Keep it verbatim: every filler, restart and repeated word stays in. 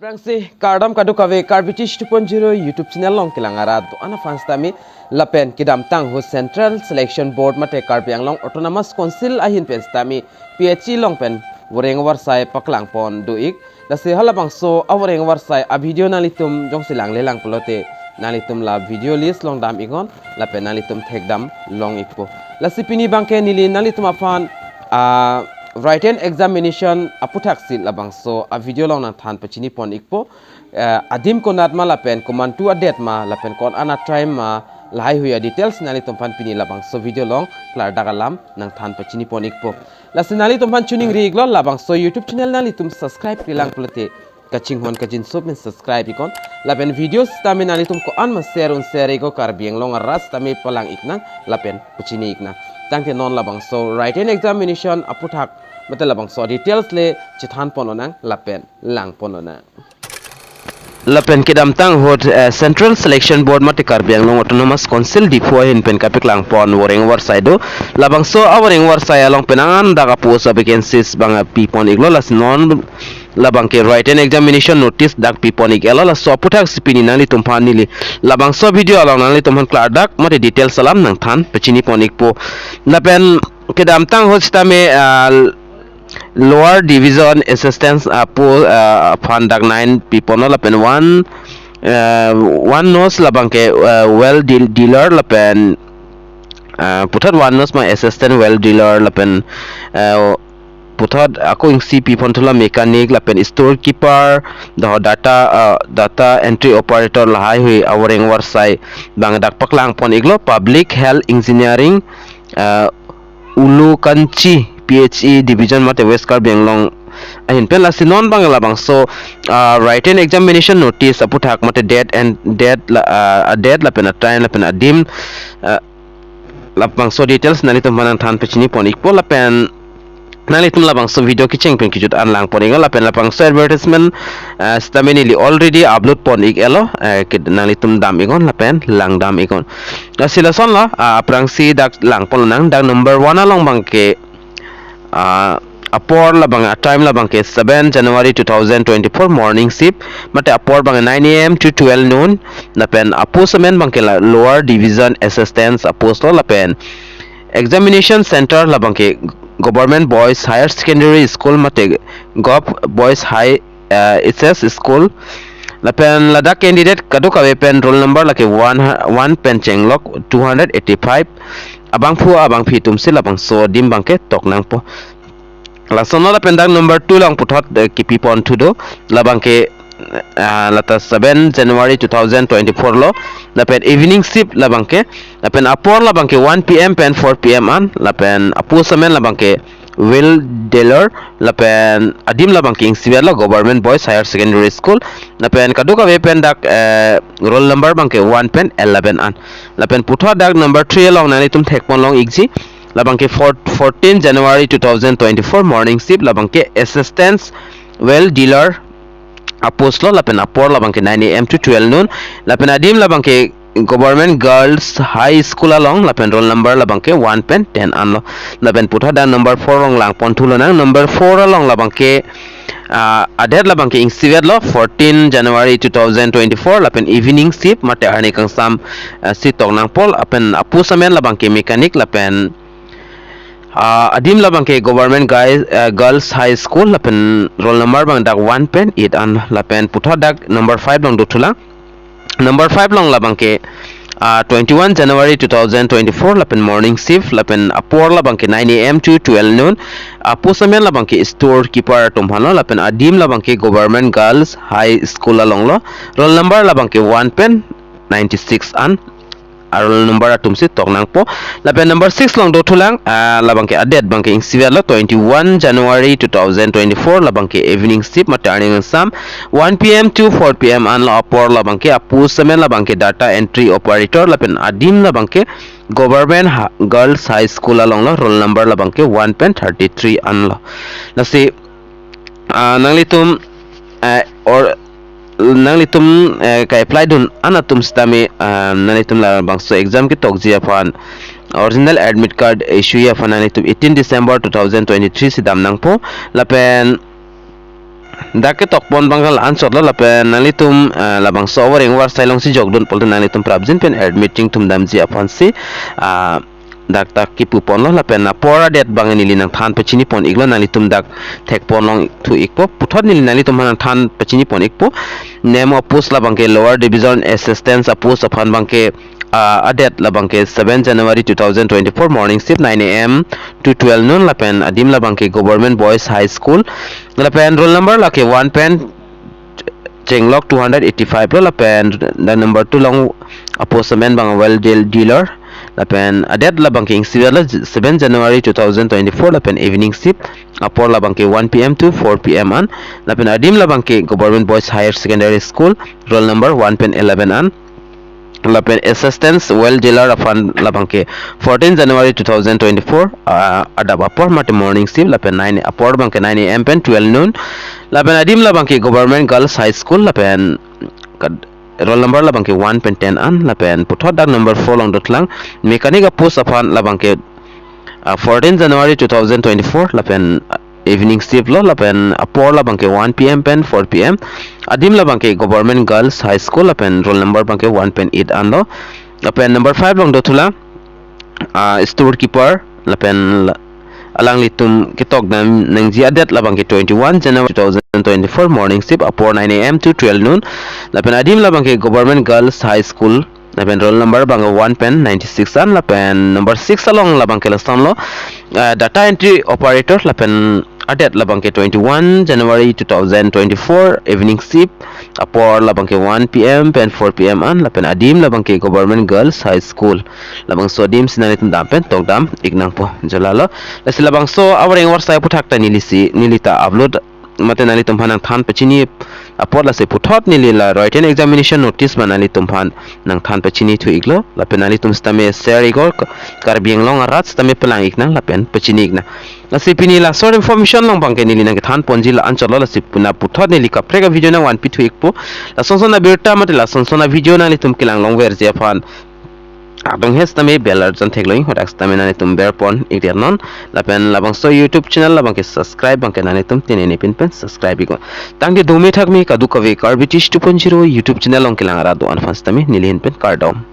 Tangsi kardom kadokave Karbi Teach two point zero YouTube channel along kelang arat do-an aphan sitame lapen kedamtang ahut Central Selection Board mate Karbi Anglong Autonomous Council ahin pen sitame P H E along pen voreng varsai paklang pon do-ik. Lasi halabangso avoreng varsai a video nanglitum jongsi langle lang pulote nanglitum la video list along dam iknon lapen nanglitum thekdam long ikpo. Lasi pini abangke neli nanglitum aphan, ah, written examination aputhaksi labangso a video along nangthan pachini pon ikpo. Eh, adim konat ma lapen komantu adet ma lapen ko-an a time ma lahaihui a details nanglitum aphan pini labangso video along klardak alam nangthan pachini pon ikpo. Lasi nanglitum aphan choningri iklo, labangso YouTube channel nanglitum subscribe-re lang pulote kachinghon kachinso pen subscribe iknon. Lapen video sitame nanglitum ko-an ma share un share iknon, Karbi Anglong arat sitame palang iknang lapen pachini iknang. Tangte non labangso written examination aputhak mate labangso details le chethan pon lonang lapen lang pon lonang. Lapen kedamtang ahut, eh, Central Selection Board mate Karbi Anglong Autonomous Council Diphu ahin pen kapaklang pon voreng varsai do. Labangso avoreng varsai along penang an dak a post a vacancies abang pi pon iklo, lasi non labangke written examination notice dak pi pon ik-etlo. Laso aputhaksi pini nanglitum aphan neli labangso video along nanglitum aphan klardak mate details alam nangthan pachini pon ikpo. Lapen kedamtang ahut sitame, ah, Lower Division Assistant, ah, po, ah, aphan dak nine pi ponlo lapen one, ah, one nos labangke, ah, well deal-, dealer lapen, ah, puthot one nos ma assistant well dealer lapen, ah, puthot ako isi pi pon thulo mechanic lapen storekeeper, do data, ah, data entry operator lahaihui avoreng varsai abang dak paklang pon iklo, Public Health Engineering, ah, Ulukanchi P H E Division mate West Karbi Anglong ahin pen. Lasi non abang labangso, ah, written examination notice aputhak mate date and date la, ah, a date lapen a time lapen adim, ah, labangso details nanglitum aphan nangthan pachini pon ikpo lapen nanglitum labangso video kecheng pen kejut an lang pon iknon lapen labangso advertisement, ah, sitame neli already upload pon ik-etlo, eh, ke nanglitum dam iknon lapen lang dam iknon. Lasi lasonlo, ah, aphrangsi dak lang pon lonang, dak number one along abangke, ah, apor labang, ah, time labangke seven January two thousand twenty-four morning shift, mate apor abang nine A M to twelve noon, lapen a post amen abangke la Lower Division Assistant a post lo lapen examination center labangke Government Boys Higher Secondary School mate Gov Boys High, eh, H S School. Lapen ladak candidate kadokave pen roll number lake one ha-, one pen chenglok two hundred eighty-five abangphu abangphi atumsi labangso adim abangke tok nangpo. Lasonlo lapen dak number two along puthot, eh, kipi pon thu do, labangke, ah, lata seven January two thousand twenty-four lo, lapen evening shift labangke, lapen apor labangke one P M pen four P M an, lapen a post amen labangke well dealer, lapen adim labangke ingsivet lo Government Boys Higher Secondary School, lapen kadokave pen dak, eh, roll number abangke one pen eleven an, lapen puthot dak number three along nanglitum thek pon long ikji, labangke four-, fourteen January two thousand twenty-four morning shift, labangke assistant well dealer a post lo, lapen apor labangke nine A M to twelve noon, lapen adim labangke Government Girls High School along, lapen roll number labangke one pen ten anlo. Lapen puthot dak number four along lang pon thu lonang, number four along labangke, ah, a date labangke ingsivet lo fourteen January two thousand twenty-four, lapen evening shift mate arni kangsam, ah, si tok nangpo, lapen a post amen labangke mechanic, lapen, ah, adim labangke Government Guy-, ah, Girls High School, lapen roll number abang dak one pen eight an, lapen puthot dak number five along do thu lang. Number five along labangke, ah, twenty-one January two thousand twenty-four, lapen morning shift, lapen apor labangke nine A M to twelve noon, a post amen labangke storekeeper atum aphanlo, lapen adim labangke Government Girls High School along lo, roll number labangke one pen ninety-six an, a roll number atumsi tok nangpo. Lapen number six along do thu lang, ah, labangke a date abangke ingsivet lo twenty-one January two thousand twenty-four, labangke evening shift mate arni kangsam one P M to four P M anlo, apor labangke a post amen labangke data entry operator, lapen adim labangke Government Ha-, Girls High School along lo, roll number labangke one pen thirty-three anlo. Lasi, ah, nanglitum, eh, or nanglitum, eh, ka-apply dun an atum sitame, ah, nanglitum labangso exam ketokji aphan original admit card issue aphan nanglitum eighteen December two thousand twenty-three si dam nangpo, lapen Dak ketok pon abang ke la-anchot lo lapen nanglitum, eh, labangso avoreng avarsai alongsi jokdun pulote nanglitum prapjin pen admit chingthum damji aphansi, ah, dak ta kipu ponlo lapen apor adet abang neli nangthan pachini pon iklo, nanglitum dak thek pon longthu ikpo, puthot neli nanglitum aphan nangthan pachini pon ikpo. Name of post labang ke Lower Division Assistant a-post aphan abang ke, ah, adet labang ke seven January two thousand twenty-four morning shift nine A M to twelve noon lapen adim labang ke Government Boys High School lapen roll number lake one pen chenglok two hundred eighty-five lo lapen dak number two along a-post amen abang oil deal-, dealer lapen adet labang ke ingsi lo seven January two thousand twenty-four lapen evening shift, apor labang ke one P M to four P M an lapen adim labang ke Government Boys Higher Secondary School, roll number one pen eleven an lapen assistant oil dealer aphan labang ke fourteen January two thousand twenty-four, ah, adap apor mate morning shift lapen nine apor abang ke nine A M pen twelve noon lapen adim labang ke Government Girls High School lapen kad-, roll number labang ke one pen ten an lapen puthot dak number four along dotlang mechanic a-post aphan labang ke, ah, fourteen January two thousand twenty-four lapen, ah, evening shift lo lapen apor labang ke one P M pen four P M, adim labang ke Government Girls High School lapen roll number abang ke one pen eight anlo lapen number five along dothulang, ah, storekeeper lapen la-, alanglitum ketok dam nangji adet labang ke twenty-one January two thousand twenty-four morning shift apor nine A M to twelve noon lapen adim labang ke Government Girls High School lapen roll number abang one pen ninety-six an lapen number six along labang ke lasonlo, ah, data entry operator lapen adet labang ke twenty-one January two thousand twenty-four evening shift, apor labang ke one P M pen four P M an lapen adim labang ke Government Girls High School. Labangso adim si nanglitum dam pen tokdam ik nangpo, jolalo. Lasi labangso avoreng avarsai aphuthak ta nelisi, neli ta upload mate nanglitum aphan nangthan pachini apot lasi puthot neli la written examination notice ma nanglitum aphan nangthan pachini thu iklo lapen nanglitum sitame share ikor, Karbi Anglong arat sitame pelang iknang lapen pachini iknang. Lasi pini la short information along abang ke neli nangkethan ponji la-anchot lo, lasi puna puthot neli kaprek a-video nangvanpi thu ikpo. Lasonson abirta mate lasonson a-video nanglitum kelang longverji aphan adung hes tame bell arjan theklong, hadak sitame nanglitum ber pon ikdet non lapen labangso YouTube channel labang ke subscribe abang ke nanglitum tini nipin pen subscribe iknon. Tangte dome thakme kadokave Karbi Tish two point zero YouTube channel along kelang arat do-an aphan sitame neli ahin pen kardom.